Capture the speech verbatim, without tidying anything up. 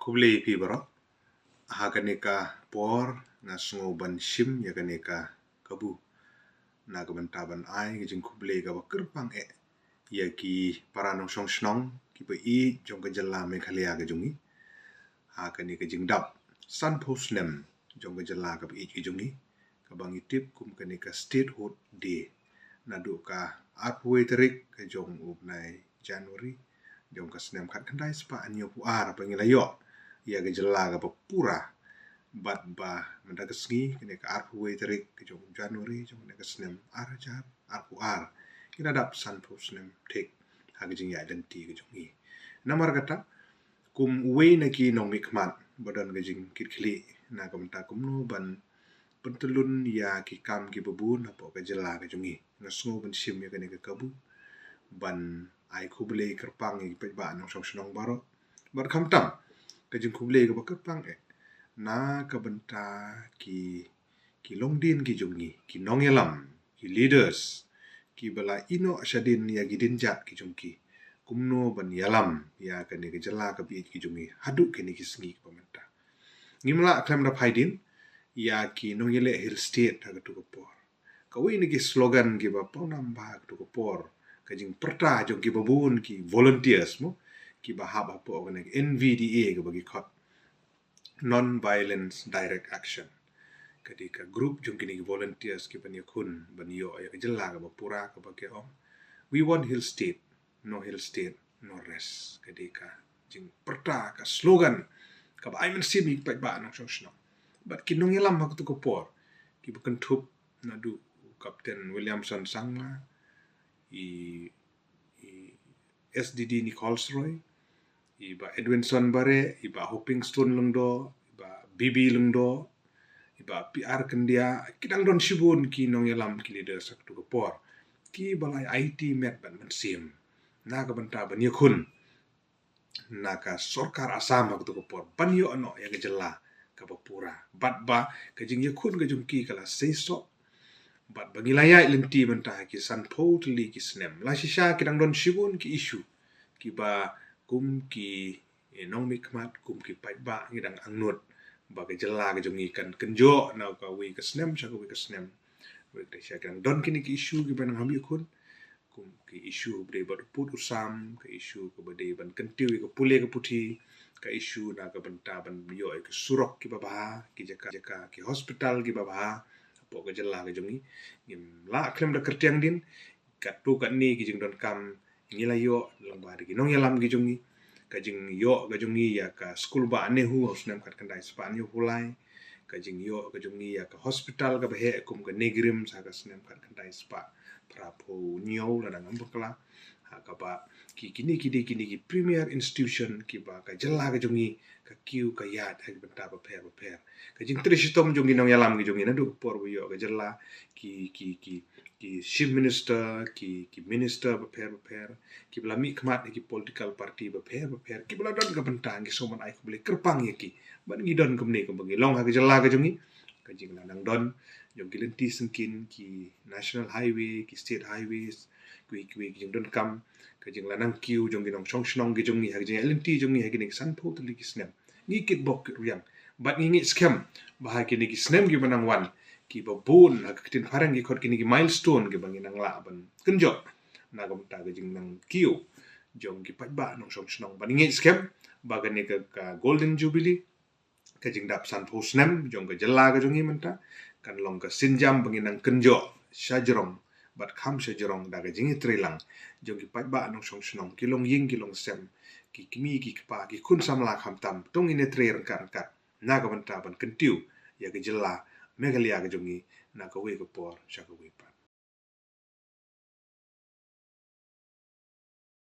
Khublei phi baroh. Ha kane ka por nga sngew ban shim ïa kane ka kabu na ka bynta ban ai ka jingkhublei kaba kyrpang eh ïa ki para nongshong shnong kiba ïeit jong ka jylla Meghalaya ka jong ngi ha kane ka jingdap sanphew snem jong ka jylla kaba ïeit ka jong ngi, kaba ngi tip kum kane ka Statehood Day. Naduh ka arphew wei tarik ka jong u bnai January jong ka snem khatkhyndai spah hynñiewphew ar ba ngi la ïoh ïa ka jylla kaba pura, bad ba mynta ka sngi, kane ka arphew wei tarik ka jong January jong kane ka snem ar hajar arphew ar, ngi la dap sanphew snem thik ha ka jingïaid lynti ka jong ngi. Namar kata, kum uwei na ki nongmihkhmat ba don ka jingkitkhlieh na ka bynta kumno ban pyntyllun ïa ki kam kiba bun hapoh ka jylla ka jong ngi, nga sngew ban shim ïa kane ka kabu ban ai khublei kyrpang ïa ki paidbah nongshong shnong baroh. Bad khamtam, ka jingkhublei kaba kyrpang eh na ka bynta ki, ki longdien ki jong ngi, ki nongïalam, ki leaders kiba la ïehnoh shadien ïa ki dienjat ki jong ki kumno ban ïalam ïa kane ka jylla kaba ïeit ki jong ngi haduh kine ki sngi kiba mynta. Ngim lah khlem da phai dien ïa ki nongïaleh Hill State ha kato ka por. Kawei na ki slogan kiba pawnam bha ha kato ka por, ka jingpyrta jong kiba bun ki volunteers mo, kiba hap hapoh kane ka N V D A kaba ki khot, Non Violence Direct Action. Ka dei ka group jong kine ki volunteers kiban ïakhun ban ïoh ïa ka jylla kaba pura, kaba ki ong, "We want Hill State, no Hill State, no rest." Ka dei ka jingpyrta, ka slogan kaba ai mynsiem ïa ki paidbah nongshong shnong. Bad ki nongïalam ha kato ka por kiba kynthup naduh u Captain Williamson Sangma, i, i S D D Nichols Roy, i Bah Edwinson Bareh, i Bah Hopingstone Lyngdoh, i Bah B B Lyngdoh, i Bah P R Kyndiah, ki dang don shibun ki nongïalam, ki leaders ha kato ka por kiba la aiti met bad mynsiem na ka bynta ban ïakhun na ka sorkar Assam ha kato ka por ban ïoh noh ïa ka jylla kaba pura. Bad ba ka jingïakhun ka jong ki ka la seisoh. Bad ba ngi la ïaid lynti mynta ha ki sanphew tylli ki snem, la shisha ki dang don shibun ki issue kiba kum ki, eh, nongmihkhmat, kum ki paidbah ngi dang angnud ba ka jylla ka jong ngi kan kynjoh na kawei ka snem sha kawei ka snem. Wei ka shisha ki dang don kine ki issue kiba nang hap ïakhun, kum ki issue ba dei bad u pud u sam, ka issue kaba dei ban kyntiew ïa ka pule ka puthi, ka issue na ka bynta ban ïoh ïa ki surok kiba bha, ki jaka jaka, ki hospital kiba bha hapoh ka jylla ka jong ngi. Ngim lah khlem da kyrtiang dien, katto katne ki jingdonkam ngi la ïoh lyngba da ki nongïalam ki jong ngi. Ka jingïoh ka jong ngi ïa ka skul bah NEHU ha u snem khatkhyndai spah hynñiewphew lai. Ka jingïoh ka jong ngi ïa ka hospital kaba heh kum ka NEIGRIHMS ha ka snem khatkhyndai spah phraphew hynñiew lada ngam bakla. Ha kaba ki, kine ki dei kine ki premier institution kiba ka jylla ka jong ngi ka kiew ka ïaid ha ki bynta bapher bapher. Ka jingtrei shitom jong ki nongïalam ki jong ngi naduh ka por ba ïoh ka jylla, ki, ki, ki, ki chief minister, ki, ki minister bapher bapher, kiba la mihkhmat ha ki political party bapher bapher, kiba la don ka bynta, ngi sngewbha ban ai khublei kyrpang ïa ki. Bad ngi don kumne kumba ngi long ha ka jylla ka jong ngi, ka jingla nang don jong ki lynti syngkien, ki national highway, ki state highways, kiwei kiwei ki jingdonkam, ka jingla nang kiew jong ki nongshong shnong ki jong ngi ha ka jingïaid lynti jong ngi ha kine ki sanphew tylli ki snem. Ngi kitbok kitrwiang bad ngi ngeit skhem ba ha kine ki snem kiba nang wan, kiba bun, ha ka ktien phareng ki khot kine ki milestone, kiba ngi nang lah ban kynjoh na ka bynta ka jingnang kiew jong ki paidbah nongshong shnong. Bad ngi ngeit skhem ba kane ka, ka Golden Jubilee, ka jingdap sanphew snem jong ka jylla ka jong ngi mynta, kan long ka sienjam ba ngin nang kynjoh shajrong bad kham shajrong da ka jingïatreilang jong ki paidbah nongshong shnong, ki longïing ki longsem, ki kmie ki kpa, ki khun samla khamtam. To ngin ïatrei ryngkat ryngkat na ka bynta ban kyntiew ïa ka jylla Meghalaya ka jong ngi na kawei ka por sha kawei pat.